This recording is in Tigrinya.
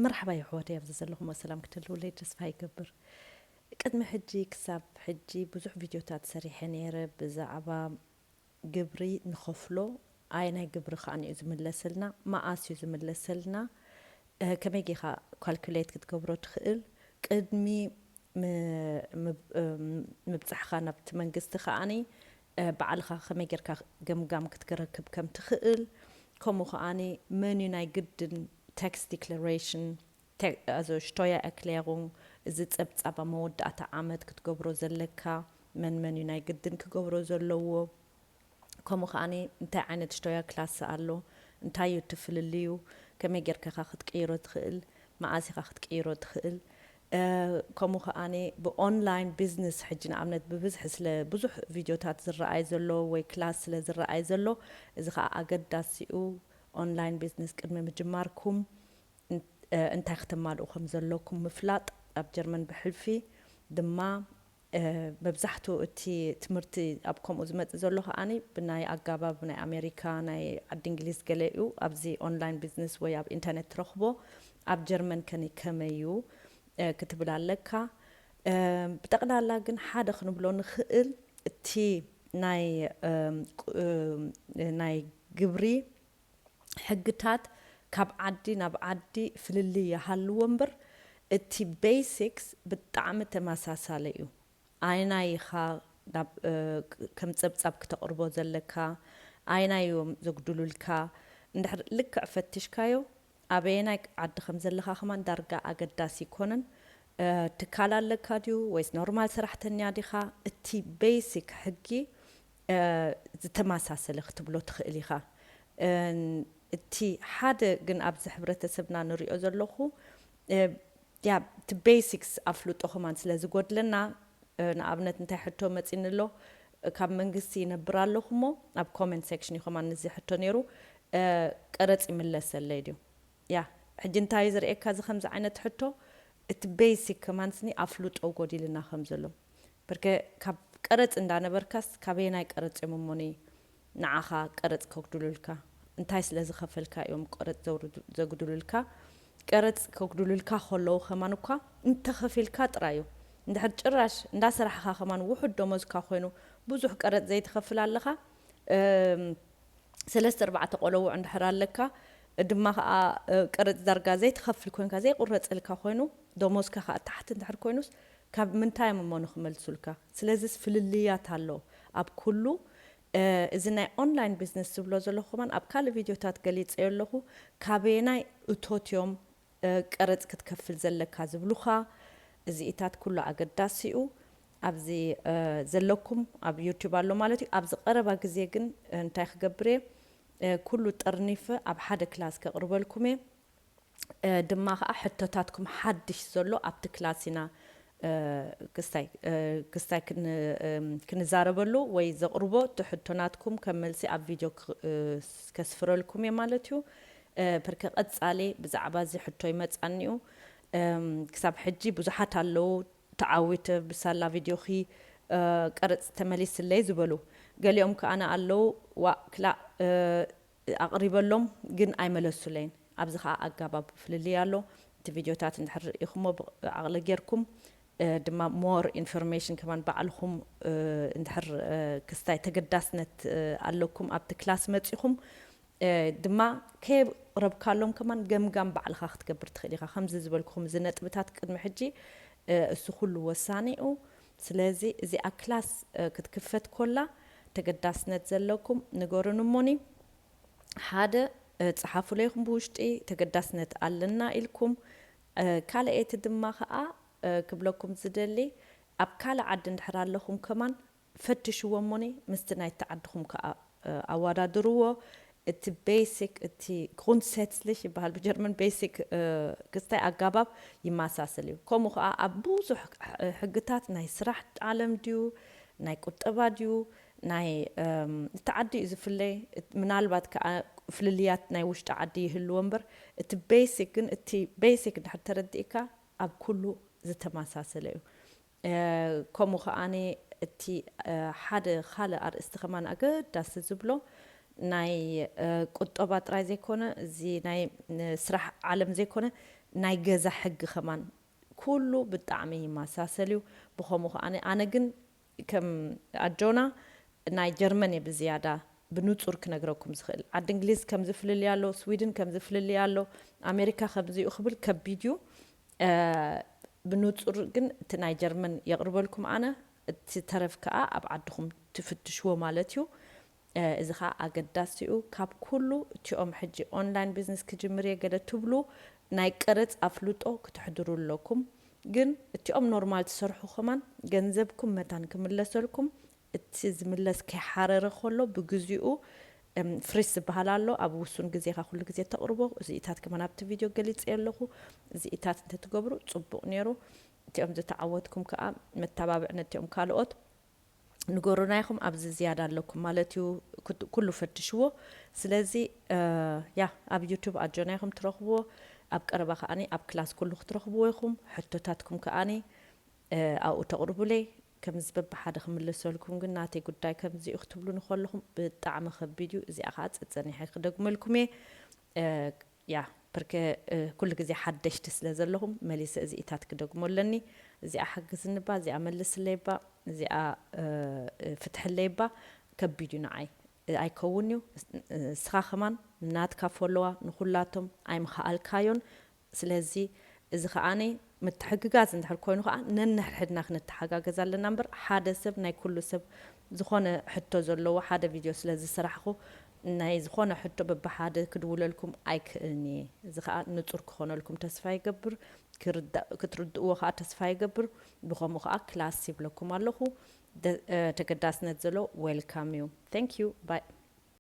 መርሓባ የሕዋተይ፣ ኣብዚ ዘለኹም ሰላም ክትህልውለይ ተስፋ ይገብር። ቅድሚ ሕጂ ክሳብ ሕጂ ብዙሕ ቪድዮታት ሰሪሐ ነይረ ብዛዕባ ግብሪ ንኸፍሎ፣ ኣየናይ ግብሪ ከኣ እዩ ዝምለሰልና፣ መኣስ እዩ ዝምለሰልና፣ እ፣ ከመይ ጌኻ ካልኩሌት ክትገብሮ ትኽእል፣ ቅድሚ ም-፣ ምብ-፣ እም፣ ምብጻሕኻ ናብቲ መንግስቲ ከኣኒ፣ እ፣ ባዕልኻ ከመይ ጌርካ ገምጋም ክትረክብ ከም ትኽእል፣ ከምኡ ከኣኒ መን እዩ ናይ ግድን ታክስ ዲክለሬሽን፣ ተ-፣ ኣዞ ሽቶያ ኤክሌሩንግ፣ እዚ ጸብጻብ ኣብ መወዳእታ ዓመት ክትገብሮ ዘለካ፣ መን መን እዩ ናይ ግድን ክገብሮ ዘለዎ፣ ከምኡ ከኣኒ እንታይ ዓይነት ሽቶያ ክላስ ኣሎ፣ እንታይ እዩ እቲ ፍልልዩ፣ ከመይ ጌርካ ኢኻ ክትቅይሮ ትኽእል፣ መኣስ ኢኻ ክትቅይሮ ትኽእል፣ እ፣ ከምኡ ከኣኒ ብኦንላይን ቢዝነስ ሕጂ ንኣብነት ብብዝሒ ስለ ብዙሕ ቪድዮታት ዝረኣይ ዘሎ ወይ ክላስ ስለ ዝረኣይ ዘሎ፣ እዚ ከኣ ኣገዳሲኡ ኦንላይን ቢዝነስ ቅድሚ ምጅማርኩም እን-፣ እ፣ እንታይ ክተማልኡ ከም ዘለኩም ምፍላጥ፣ ኣብ ጀርመን ብሕልፊ ድማ፣ እ፣ መብዛሕትኡ እቲ ትምህርቲ ኣብ ከምኡ ዝመጽእ ዘሎ ከኣኒ ብናይ ኣጋባብ ናይ ኣሜሪካ፣ ናይ ዓዲ እንግሊዝ ገለ እዩ። ኣብዚ ኦንላይን ቢዝነስ ወይ ኣብ ኢንተርኔት ትረኽቦ፣ ኣብ ጀርመን ከኒ ከመይ እዩ፣ እ፣ ክትብል ኣለካ። እ፣ ብጠቕላላ ግን ሓደ ክንብሎ ንኽእል፣ እቲ ናይ፣ እም፣ ቁ-፣ እም፣ ናይ ግብሪ ሕግታት ካብ ዓዲ ናብ ዓዲ ፍልልይ ይሃልዎ እምበር፣ እቲ ቤሲክስ ብጣዕሚ ተመሳሳሊ እዩ። ኣየናይ ኢኻ ናብ፣ እ፣ ክ-፣ ከም ጸብጻብ ክተቕርቦ ዘለካ፣ ኣየናይ እዮም ዘጉድሉልካ፣ እንድሕር ልክዕ ፈቲሽካዮ፣ ኣበየናይ ዓዲ ከም ዘለኻ ከማን ዳርጋ ኣገዳሲ ኣይኮነን። እ፣ ትካል ኣለካ ድዩ ወይስ ኖርማል ሰራሕተኛ ዲኻ፣ እቲ ቤሲክ ሕጊ፣ እ፣ ዝተመሳሰለ ክትብሎ ትኽእል ኢኻ። እን-፣ እቲ ሓደ ግን ኣብዚ ሕብረተሰብና ንሪኦ ዘለኹ፣ እ፣ ያ፣ እቲ ቤሲክስ ኣፍልጦ ከማን ስለ ዝጎድለና፣ እ፣ ንኣብነት እንታይ ሕቶ መጺኒ ኣሎ፣ ካብ መንግስቲ ይነብር ኣለኹ እሞ፣ ኣብ ኮመንት ሴክሽን እዩ ከማን እዚ ሕቶ ነይሩ፣ እ፣ ቀረጽ ይምለሰለይ ድዩ? ያ፣ ሕጂ እንታይ እዩ ዘርእየካ እዚ ከምዚ ዓይነት ሕቶ? እቲ ቤሲክ ከማን ስኒ ኣፍልጦ ጎዲልና ከም ዘሎ። በርከ ካብ ቀረጽ እንዳነበርካስ ካበየናይ ቀረጽ እዮም እሞኒ ንዓኻ ቀረጽ ከጉድሉልካ? እንታይ ስለ ዝኸፈልካ እዮም ቀረጽ ዘውርዱ-፣ ዘጉድሉልካ? ቀረጽ ከጉድሉልካ ከለዉ ከማን እኳ እንተኸፊልካ ጥራይ እዩ። እንድሕር ጭራሽ እንዳሰራሕኻ ከማን ውሑድ ደሞዝካ ኮይኑ ብዙሕ ቀረጽ ዘይትኸፍል ኣለኻ፣ እም፣ ሰለስተ ኣርባዕተ ቆለውዕ እንድሕር ኣለካ፣ ድማ ኸኣ፣ እ፣ ቀረጽ ዳርጋ ዘይትኸፍል ኮንካ፣ ዘይቁረጸልካ ኮይኑ፣ ደሞዝካ ኸኣ ታሕቲ እንድሕር ኮይኑስ፣ ካብ ምንታይ እዮም እሞ ንኽመልሱልካ? ስለዚስ ፍልልያት ኣሎ ኣብ ኩሉ። እ፣ እዚ ናይ ኦንላይን ቢዝነስ ዝብሎ ዘለኹ ከማን ኣብ ካልእ ቪድዮታት ገሊጸዮ ኣለኹ። ካበየናይ እቶት እዮም እ፣ ቀረጽ ክትከፍል ዘለካ ዝብሉኻ፣ እዚኢታት ኩሉ ኣገዳሲ እዩ። ኣብዚ፣ እ፣ ዘለኩም ኣብ ዩቱብ ኣሎ ማለት እዩ። ኣብዚ ቀረባ ግዜ ግን እንታይ ክገብር እየ? እ፣ ኩሉ ጠርኒፈ ኣብ ሓደ ክላስ ከቕርበልኩም እየ። እ፣ ድማ ኸኣ ሕቶታትኩም ሓድሽ ዘሎ ኣብቲ ክላስ ኢና፣ እ፣ ክስታይ፣ እ፣ ክስታይ ክን-፣ እም፣ ክንዛረበሉ ወይ ዘቕርቦ እቲ ሕቶናትኩም ከም መልሲ ኣብ ቪድዮ ክ-፣ እ፣ ከስፍረልኩም እየ ማለት እዩ። እ፣ ብርኪ ቀጻሊ ብዛዕባ እዚ ሕቶ ይመጻኒ እዩ። እም፣ ክሳብ ሕጂ ብዙሓት ኣለዉ፣ ተዓዊተ ብሳላ ቪድዮኺ፣ እ፣ ቀረጽ ተመሊስለይ ዝበሉ። ገሊኦም ከኣ ኣለዉ፣ ዋእ ክላእ፣ እ፣ ኣቕሪበሎም ግን ኣይመለሱለይን። ኣብዚ ኸኣ ኣጋባብ ፍልልይ ኣሎ። እቲ ቪድዮታት እንድሕር ርኢኹሞ ብዓቕሊ ጌርኩም፣ እ፣ ድማ ሞር ኢንፎርሜሽን ከማን ባዕልኹም፣ እ፣ እንድሕር፣ እ፣ ክስታይ ተገዳስነት፣ እ፣ ኣለኩም ኣብቲ ክላስ መጺኹም፣ እ፣ ድማ ከየቕረብካሎም ከማን ገምጋም ባዕልኻ ክትገብር ትኽእል ኢኻ። ከምዚ ዝበልኩኹም እዚ ነጥብታት ቅድሚ ሕጂ፣ እ፣ እሱ ኩሉ ወሳኒ እዩ። ስለዚ እዚኣ ክላስ፣ እ፣ ክትክፈት ኮላ ተገዳስነት ዘለኩም ንገሩን እሞኒ። ሓደ፣ እ፣ ጽሓፉለይ ኢኹም ብውሽጢ ተገዳስነት ኣለና ኢልኩም። እ፣ ካልኣይቲ ድማ ኸኣ፣ እ፣ ክብለኩም ዝደሊ ኣብ ካልእ ዓዲ እንድሕር ኣለኹም ከማን ፈትሽዎ እሞኒ ምስቲ ናይቲ ዓድኹም ከኣ፣ እ፣ ኣወዳድርዎ። እቲ ቤሲክ፣ እቲ ግሩንድሰትስሊሽ ይበሃል ብጀርመን፣ ቤሲክ፣ እ፣ ክስታይ ኣጋባብ ይመሳሰል እዩ። ከምኡ ከኣ ኣብ ብዙሕ ሕ-፣ ሕግታት ናይ ስራሕ ዓለም ድዩ፣ ናይ ቁጠባ ድዩ፣ ናይ፣ እም፣ እቲ ዓዲ እዩ ዝፍለይ። እት-፣ ምናልባት ከኣ ፍልልያት ናይ ውሽጢ ዓዲ ይህልዎ እምበር፣ እቲ ቤሲክ ግን፣ እቲ ቤሲክ እንድሕር ተረዲእካ ኣብ ኩሉ ዝተመሳሰለ እዩ። እ፣ ከምኡ ከኣኒ እቲ፣ እ፣ ሓደ ካልእ ኣርእስቲ ከማን ኣገዳሲ ዝብሎ ናይ ቁጠባ ጥራይ ዘይኮነ፣ እዚ ናይ ስራሕ ዓለም ዘይኮነ፣ ናይ ገዛ ሕጊ ከማን ኩሉ ብጣዕሚ ይመሳሰል እዩ። ብኸምኡ ከኣ ኣነ ግን ከም ኣጆና ናይ ጀርመን እየ ብዝያዳ ብንጹር ክነግረኩም ዝኽእል። ዓዲ እንግሊዝ ከምዚ ፍልልይ ኣሎ፣ ስዊድን ከምዚ ፍልልይ ኣሎ፣ ኣሜሪካ ከምዚ እዩ ክብል ከቢድ እዩ። ብንጹር ግን እቲ ናይ ጀርመን የቕርበልኩም ኣነ፣ እቲ ተረፍ ከኣ ኣብ ዓድኹም ትፍትሽዎ ማለት እዩ። እዚ ኸኣ ኣገዳሲኡ ካብ ኩሉ እቲኦም ሕጂ ኦንላይን ቢዝነስ ክጅምር እየ ገለ ትብሉ ናይ ቀረጽ ኣፍልጦ ክትሕድሩ ኣለኩም። ግን እቲኦም ኖርማል ትሰርሑ ከማን ገንዘብኩም መታን ክምለሰልኩም፣ እቲ ዝምለስ ከይሓረረ ከሎ ብግዚኡ ፍሪስ ዝበሃል ኣሎ። ኣብ ውሱን ግዜኻ ኩሉ ግዜ ተቕርቦ። እዚኢታት ከማን ኣብቲ ቪድዮ ገሊጸ ኣለኹ። እዚኢታት እንተትገብሩ ጽቡቕ ነይሩ። እቲኦም ዝተዓወትኩም ከኣ መተባብዕ ነቲኦም ካልኦት ንገሩና ኢኹም። ኣብዚ ዝያዳ ኣለኩም ማለት እዩ። ኩሉ ፈትሽዎ። ስለዚ ያ ኣብ ዩቱብ ኣጆና ኢኹም ትረኽብዎ። ኣብ ቀረባ ከኣኒ ኣብ ክላስ ኩሉ ክትረኽብዎ ኢኹም። ሕቶታትኩም ከኣኒ ኣብኡ ተቕርቡለይ። ከምዚ በብሓደ ክምልሰልኩም ግን ናተይ ጉዳይ ከምዚ እዩ ክትብሉኒ ከለኹም ብጣዕሚ ከቢድ እዩ። እዚኣ ከዓ ጸጸኒሐ ክደግመልኩም እየ። ያ ብርክ ኩሉ ግዜ ሓደሽቲ ስለ ዘለኹም መሊሰ እዚኢታት ክደግሞ ኣለኒ። እዚኣ ሓግዝኒ እባ፣ እዚኣ መልስለይ እባ፣ እዚኣ ፍትሕለይ እባ። ከቢድ እዩ ንዓይ። ኣይከውን እዩ። ንስኻ ከማን ናትካ ፎሎዋ ንኹላቶም ኣይምኸኣልካዮን። ስለዚ እዚ ከዓኒ ምትሕግጋዝ እንድሕር ኮይኑ ከዓ ነንሕድሕድና ክንተሓጋገዝ ኣለና እምበር ሓደ ሰብ ናይ ኩሉ ሰብ ዝኾነ ሕቶ ዘለዎ ሓደ ቪድዮ ስለ ዝሰራሕኹ ናይ ዝኾነ ሕቶ በብሓደ ክድውለልኩም ኣይክእልን እየ። እዚ ከዓ ንጹር ክኾነልኩም ተስፋ ይገብር፣ ክትርድእዎ ከዓ ተስፋ ይገብር። ብኸምኡ ከዓ ክላስ ይብለኩም ኣለኹ። ተገዳስነት ዘሎ ዌልካም እዩ። Thank you bye።